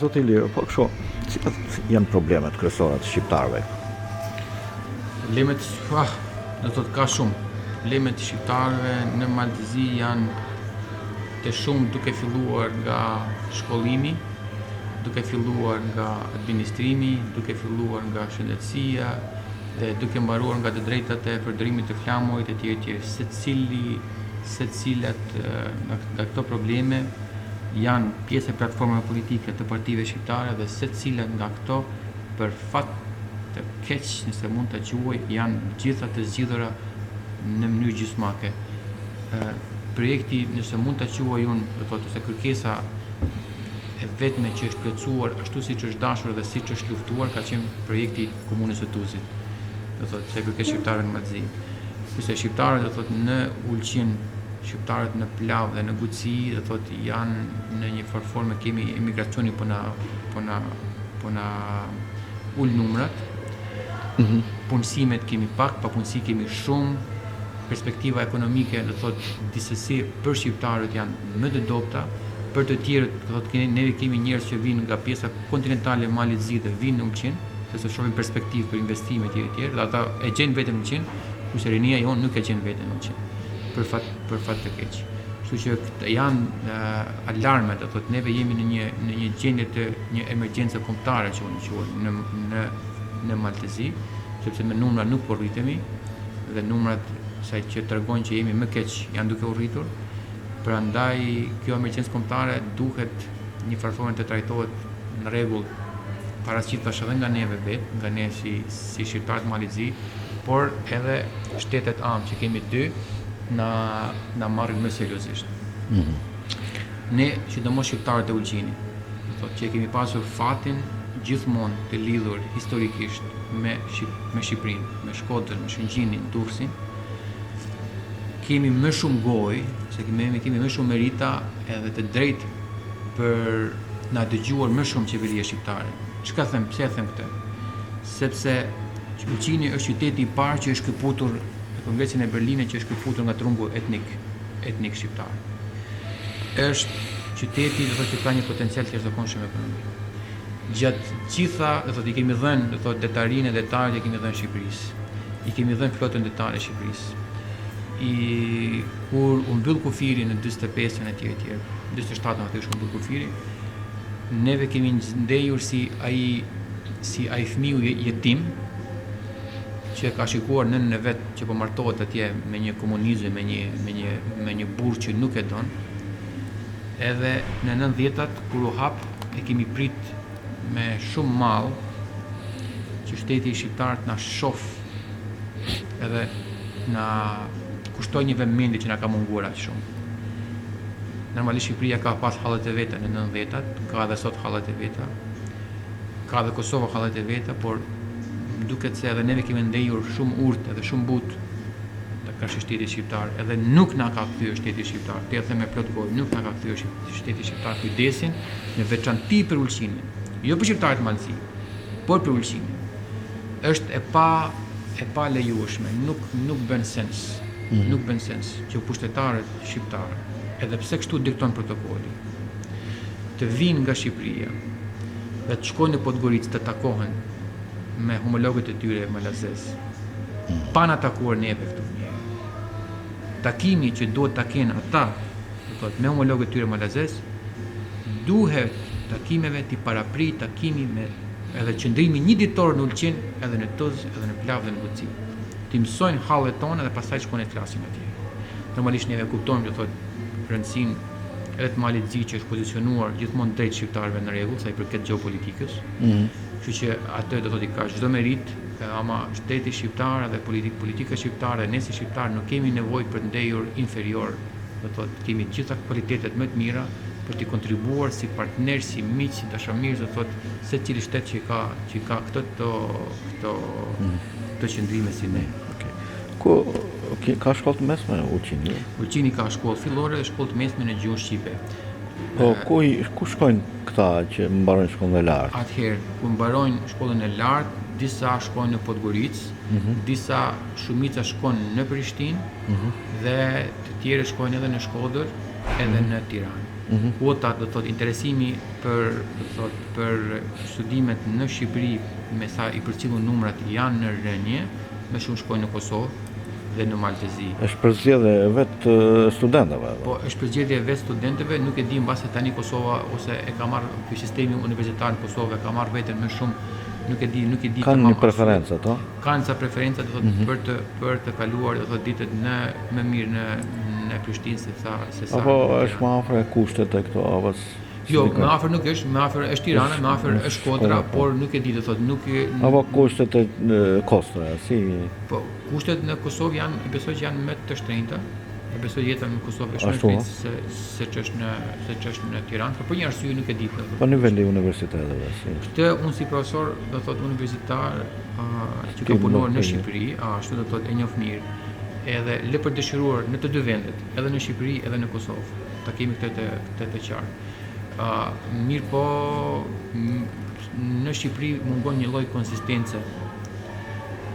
Zoti Ilir, po kështu, cilat janë problemet kryesore të shqiptarëve? Problemet, ah, do të thotë ka shumë. Problemet e shqiptarëve në Mal të Zi janë të shumë duke filluar nga shkollimi, duke filluar nga administrimi, duke filluar nga shëndetësia dhe duke mbaruar nga të drejtat e përdorimit të flamurit e tjerë e tjerë. Secili secilat nga, nga këto probleme janë pjesë e platformave politike të partive shqiptare dhe secila nga këto për fat të keq, nëse mund ta quaj, janë gjitha të zgjidhura në mënyrë gjysmake. Ë projekti, nëse mund ta quaj unë, do thotë se kërkesa e vetme që është plotësuar ashtu siç është dashur dhe siç është luftuar ka qenë projekti i komunës së Tuzit. Do thotë se përket shqiptarëve në Mal të Zi. Kurse shqiptarët do thotë në Ulqin, shqiptarët në Plavë dhe në Guci, do thotë janë në një farë forme kemi emigracioni po na po na po na ul numrat. Mm -hmm. Punësimet kemi pak, papunësi kemi shumë, perspektiva ekonomike do thotë disesi për shqiptarët janë më të dobta, për të tjerët do thotë kemi neve kemi njerëz që vijnë nga pjesa kontinentale e Malit të Zi dhe vijnë në Ulqin, sepse shohin perspektivë për investime etj etj dhe ata e gjejnë veten në Ulqin, kurse rinia jonë nuk e gjen veten në Ulqin. Për fat për fat të keq. Kështu që këta janë uh, alarme, do thotë neve jemi në një në një gjendje të një emergjence kombëtare që unë e quaj në në në Mal të Zi, sepse me numra nuk po rritemi dhe numrat sa që tregojnë që jemi më keq janë duke u rritur. Prandaj kjo emergjencë kombëtare duhet një farë forme të trajtohet në rregull para së gjithash edhe nga neve vetë, nga ne si si shqiptarët të Malit Zi, por edhe shtetet amë që kemi dy na na marrin më seriozisht. Mm -hmm. Ne, sidomos shqiptarët e Ulqinit, do thotë që e kemi pasur fatin gjithmonë të lidhur historikisht me Shqip, me Shqipërinë, me Shkodrën, me Shëngjinin, Durrësin, kemi më shumë gojë, se kemi kemi më shumë merita edhe të drejtë për na dëgjuar më shumë qeveria shqiptare. Çka them, pse e them këtë? Sepse Ulqini është qyteti i parë që është këputur në Kongresin e Berlinit që është këputur nga trungu etnik, etnik shqiptar. Është qyteti do thotë që ka një potencial të jashtëzakonshëm ekonomik. Gjatë gjitha, do thotë i kemi dhënë, do thotë detarinë e detarit i kemi dhënë Shqipërisë. I kemi dhënë flotën detare Shqipërisë. I kur u mbyll kufiri në 45-ën e tjerë e tjerë, 47-ën aty është mbyll kufiri, neve kemi ndejur si ai si ai fëmiu jetim që ka shikuar nënën e vet që po martohet atje me një komunizëm, me një me një me një burrë që nuk e don. Edhe në 90-tat kur u hap e kemi prit me shumë mall që shteti shqiptar të na shof edhe na kushtoj një vëmendje që na ka munguar aq shumë. Normalisht Shqipëria ka pas hallet e veta në 90-tat, ka edhe sot hallet e veta. Ka edhe Kosova hallet e veta, por më duket se edhe neve kemi ndejur shumë urtë edhe shumë butë të karshi shtetit shqiptar, edhe nuk na ka kthyer shteti shqiptar, këtë e them me plot gojë, nuk na ka kthyer shteti shqiptar kujdesin në veçanti për Ulqinin, jo për shqiptarët Mal të Zi, por për Ulqinin. Është e pa e pa lejueshme, nuk nuk bën sens. Mm -hmm. Nuk bën sens që pushtetarët shqiptarë, edhe pse kështu dikton protokolli, të vijnë nga Shqipëria dhe të shkojnë në Podgoricë të takohen me homologët e tyre malazez, mm. pa na takuar neve këtu një Takimi që duhet ta kenë ata, do thotë me homologët e tyre malazez, duhet takimeve t'i paraprijë takimi me edhe qëndrimi një ditor në Ulqin, edhe në Tuz, edhe në Plavë dhe në Guci. T'i mësojnë hallet tona dhe pastaj shkojnë të flasin atje. Normalisht neve kuptojmë, do thotë, rëndësinë edhe të Malit Zi që është pozicionuar gjithmonë drejt shqiptarëve në rregull sa i përket gjeopolitikës. Mm -hmm. Kështu që atë do thotë i ka çdo meritë, ama shteti shqiptar dhe politik, politika shqiptare, ne si shqiptar nuk kemi nevojë për të ndejur inferior, do thotë kemi të gjitha kualitetet më të mira për t'i kontribuar si partner, si miq, si dashamirës, do thotë secili shtet që ka që ka këto këto këto mm. këto qëndrime si ne. Okay. Ku okay, ka shkollë të mesme Ulqini? Ulqini ka shkollë fillore dhe shkollë të mesme në gjuhën shqipe. Po ku i ku shkojnë këta që mbarojnë shkollën e lartë? Atëherë, kur mbarojnë shkollën e lartë, disa shkojnë në Podgoricë, mm -hmm. disa shumica shkon në Prishtinë mm -hmm. dhe të tjerë shkojnë edhe në Shkodër, edhe mm -hmm. në Tiranë. Mhm. Kuota, do të thotë interesimi për, do të thotë për studimet në Shqipëri, me sa i përcjellun numrat janë në rënie, më shumë shkojnë në Kosovë dhe në Mal të Zi. Është përzgjedhje e vetë studentëve. Po, është përzgjedhje e vetë studentëve, nuk e di mbase tani Kosova ose e ka marrë ky sistemi universitar në Kosovë e ka marrë veten më shumë, nuk e di, nuk e di Kanë tamam një preferencë ato? Kanë ca preferenca do thotë për të për të kaluar do thotë ditët në më mirë në në Prishtinë se sa se sa Apo në Tiranë. është më afër e kushtet e këto apo Jo, më afër nuk është, më afër është Tirana, më afër është Shkodra, po. por nuk e di do thotë nuk e Apo kushtet e kostoja, si Po, kushtet në Kosovë janë, besoj që janë më të shtrenjta. E besoj jeta në Kosovë është më e Ashtu, shtrenjtë se se ç'është në se ç'është në Tiranë, por për një arsye nuk e di. Do thotë. po niveli i universiteteve, si. Këtë unë si profesor, do thotë universitar, uh, që Ti kam punuar nuk në e Shqipëri, ashtu do thotë e njoh mirë. Edhe lë për dëshiruar në të dy vendet, edhe në Shqipëri edhe në Kosovë. Ta kemi këtë të këtë të qartë. Uh, mirë po në Shqipëri mungon një lloj konsistence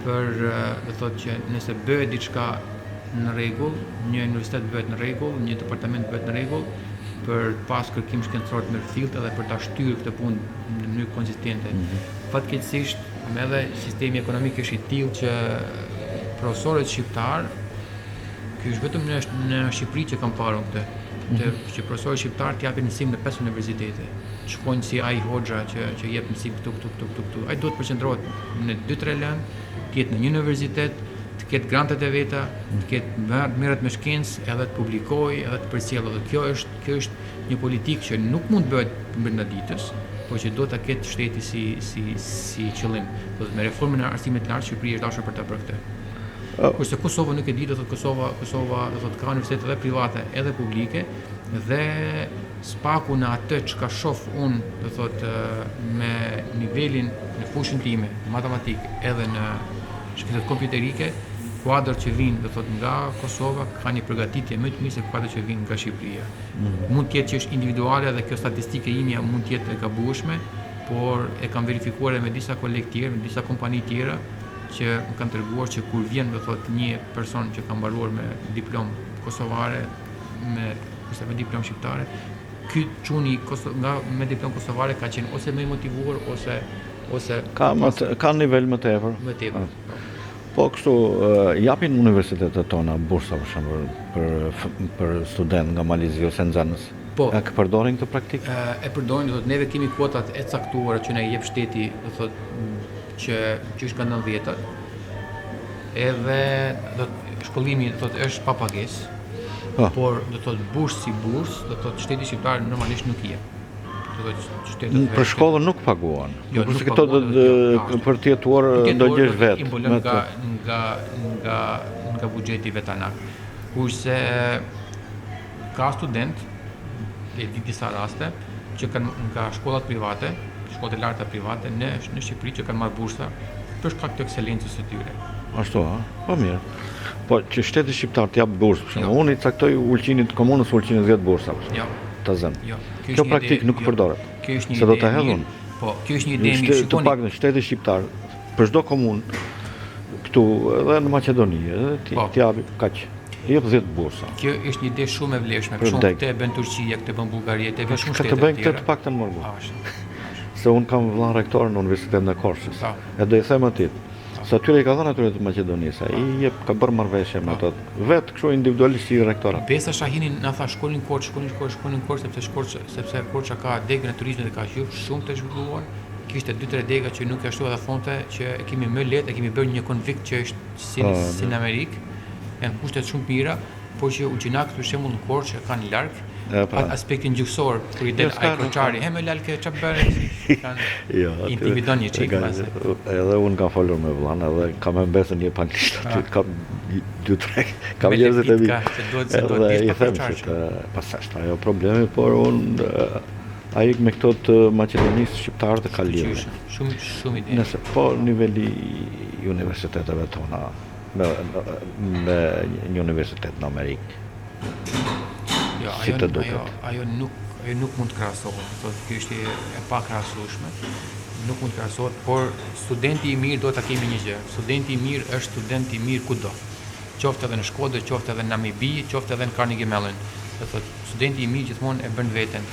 për do thotë që nëse bëhet diçka në rregull, një universitet bëhet në rregull, një departament bëhet në rregull, për të pas kërkim shkencor të mirëfillt edhe për ta shtyrë këtë punë në mënyrë konsistente. Mm -hmm. Fatkeqësisht, me edhe sistemi ekonomik është i tillë që profesorët shqiptar, ky është vetëm në në Shqipëri që kam parë unë këtë, mm -hmm. që profesorët shqiptar të japin mësim në pesë universitete. Të shkojnë si ai hoxha që që jep mësim këtu këtu këtu këtu këtu. Ai duhet të përqendrohet në 2-3 lëndë, të jetë në një universitet, të ketë grantet e veta, të ketë merret me shkencë, edhe të publikojë, edhe të përcjellë. Dhe kjo është kjo është një politikë që nuk mund të bëhet brenda ditës, por që duhet ta ketë shteti si si si qëllim. Do të me reformën e arsimit të lartë Shqipëria është dashur për ta bërë këtë. Kurse Kosova nuk e di, do thotë Kosova, Kosova do thotë ka universitete edhe private, edhe publike dhe spaku në atë çka shoh unë, do thotë me nivelin në fushën time, në matematikë, edhe në shkencat kompjuterike, kuadrot që vinë, do thotë nga Kosova ka një përgatitje më të mirë se kuadrot që vinë nga Shqipëria. Mm -hmm. Mund të jetë që është individuale dhe kjo statistikë imja mund të jetë e gabueshme, por e kam verifikuar edhe me disa kolegë tjerë, me disa kompani tjera që më kanë treguar që kur vjen do thotë një person që ka mbaruar me diplomë kosovare me ose me diplomë shqiptare, ky çuni nga me diplomë kosovare ka qenë ose më i motivuar ose ose ka më të, ka nivel më tepër. Më tepër. Po. Po kështu japin universitetet tona bursa për shembull për për studentë nga Mali i Zi ose nxënës. Po. E përdorin këtë praktikë? E përdorin, do thotë neve kemi kuotat e caktuara që na i jep shteti, do thotë që që është nga 90-tat. Edhe do të shkollimi do thotë është pa pagesë. Po. Por do thotë bursë si bursë, do thotë shteti shqiptar normalisht nuk i jep. Do thotë shtetet Për shkollën nuk paguan. Jo, nuk nuk këto do paguan, jo, për të jetuar do gjesh vetë. I mbulon nga nga nga nga buxheti vetanak. Kurse ka student, e di disa raste, që kanë nga shkollat private, shkollat e larta private në në Shqipëri që kanë marrë bursa për shkak të ekselencës së tyre. Ashtu, a? Po mirë. Po që shteti shqiptar të jap bursë, për shembull, jo. unë i caktoj Ulqinit komunës Ulqinit 10 bursa, për shembull. Jo. Ta zëm. Jo. Kjo, kjo praktikë nuk jo. përdoret. Kjo është një Se do ta hedh unë. Po, kjo është një ide e mirë. Shikoni. Të paktën shteti shqiptar për çdo komunë këtu edhe në Maqedoni, edhe ti po. ti japi kaq. I jep 10 bursa. Kjo është një ide shumë e vlefshme. Për shembull, këtë e bën Turqia, këtë e bën Bullgaria, këtë e bën shumë shtete. Këtë bëjnë këtë të paktën më Se unë kam vëllan rektor në Universitetin e Korçës. E do i them atij. Se atyre i ka dhënë atyre të Maqedonisë, ai i jep ka bërë marrëveshje me ato. Vetë kështu individualisht si rektorat. Besa Shahini na tha shkoni në Korçë, shkoni në Korçë, shkoni në Korçë sepse Korçë, sepse Korça ka degën e turizmit dhe ka qenë shumë të zhvilluar. Kishte dy tre dega që nuk ashtu edhe thonte që e kemi më lehtë, e kemi bërë një konvikt që është si, po, si në Amerikë. Janë kushtet shumë të mira, por që ulqinakët për shembull në Korçë e kanë larg. E, pra. Atë aspektin gjuhësor, kur i del Jo, s'ka, ai korçari, he më lalke ç'a bëre? Kanë Jo, aty- intimidon një çik ka- mbase. Edhe unë kam folur me vëllan, edhe kam e mbesën një anglisht aty, Ah. kam dy tre, kam Me njerëzit e mi. lepitka, se duhet se duhet Edhe dish i pak them korçar që të, pas është ajo problemi, por unë eh, ai me këto të Maqedonisë shqiptarët e ka lidhje. Shumë shumë ide. Nëse po niveli i universiteteve tona me, me një universitet në Amerikë. Jo, Si ajo, të duket? ajo, ajo nuk ajo nuk mund të krahasohet, do thotë kjo është e pakrahasueshme. Nuk mund të krahasohet, por studenti i mirë duhet ta kemi një gjë. Studenti i mirë është student i mirë kudo. Qoftë edhe në Shkodër, qoftë edhe në Namibi, qoftë edhe në Carnegie Mellon. Do thotë, studenti i mirë gjithmonë e bën veten.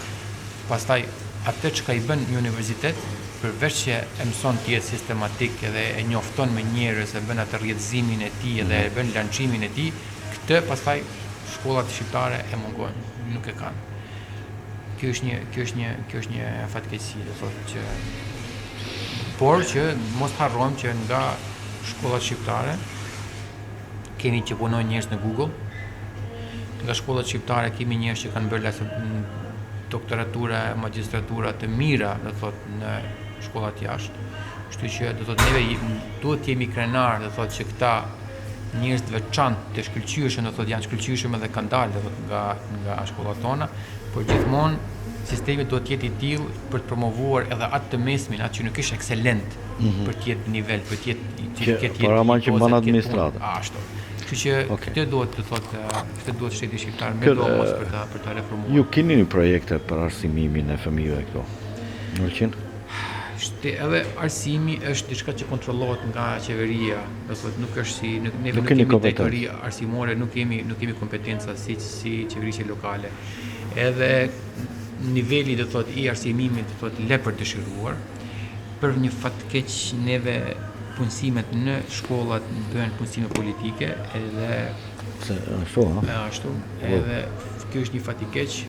Pastaj atë çka i bën një universitet, përveç që e mëson të jetë sistematik edhe e njofton me njerëz, e bën atë rrjetëzimin e tij edhe e bën lançimin e tij, këtë pastaj shkollat shqiptare e mungojnë, nuk e kanë. Kjo është një, kjo është një, kjo është një fatkeqësi, do thotë që por që mos të harrojmë që nga shkollat shqiptare kemi që punojnë njerëz në Google. Nga shkollat shqiptare kemi njerëz që kanë bërë lasë doktoratura, magjistratura të mira, do thotë në shkollat jashtë. Kështu që do thotë neve duhet të jemi krenar, do thotë që këta njerëz të veçantë, të shkëlqyeshëm, do thotë janë shkëlqyeshëm edhe kanë dalë do thotë nga nga shkollat tona, por gjithmonë sistemi duhet të jetë i tillë për të promovuar edhe atë të mesmin, atë që nuk është ekselent, mm -hmm. për të jetë në nivel, për të jetë që të ketë por ama që mban administratën. Ashtu. Kështu që okay. këtë duhet të thotë, këtë duhet shteti shqiptar me domos për ta për ta reformuar. Ju keni një projekte për arsimimin e fëmijëve këtu. Në Ulqin? Shte, edhe arsimi është diçka që kontrollohet nga qeveria, do thotë nuk është si nuk, neve nuk, nuk kemi drejtori arsimore, nuk kemi nuk kemi kompetenca si si qeverisje lokale. Edhe niveli do thotë i arsimimit do thotë le për dëshiruar. Për një fat të keq neve punësimet në shkollat bëhen punësime politike edhe se ashtu, ha? Ashtu, edhe kjo është një fat i keq.